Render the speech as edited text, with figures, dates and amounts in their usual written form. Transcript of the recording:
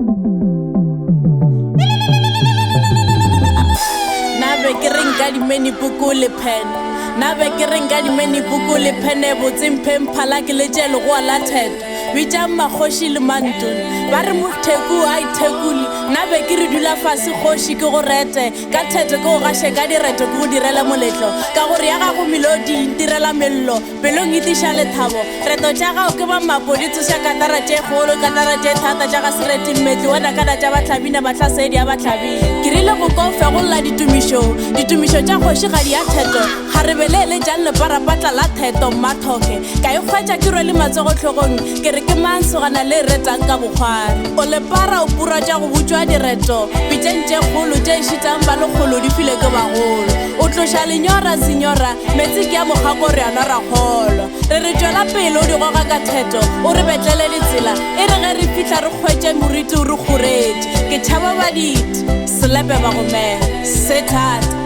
Na be ke re nka dimeni puku le pen Na be ke re nka dimeni puku le phene botse mphe mphala ke letše legoa la theto bitšang makgoši le mantona ba re motheku a ithekule na be ke re dula fase kgoši ke go rete Ka theto ke go gaše ka direto ke go direle moletlo Ka gore ya gago melodi e ntirela mello Pelong e tliša lethabo Reto tša gago ke ba-Mapo di tsoša katara tše kgolo Katara tše thata tša ga Sereti Mmetli wa nakana tša Bahlabina Mahlasedi a Bahlabina Ke rile go kwa o fegolla ditumišo Ditumišo tša kgoši ga di a theto Kgarebe le eletšang leparapatla la theto Mmathoke Ka ikgwetša ke rwele matsogo hlogong Ke re ke mang sogana le retang ka bokgwari? O lepara o pura tša go butšwa direto, pitšeng tše kgolo tše šitang ba lekgolo di file ke bagolo. O tloša lenyora senyora, meetse ke a mokgako re a nwa ra kgolwa. Re re tšwela pele o di goga ka theto, o re betlele ditsela, e re ge re fihla re hwetše moriti o re kgoretše. Ke tšhaba baditi, selepe ba gomela. Se thata.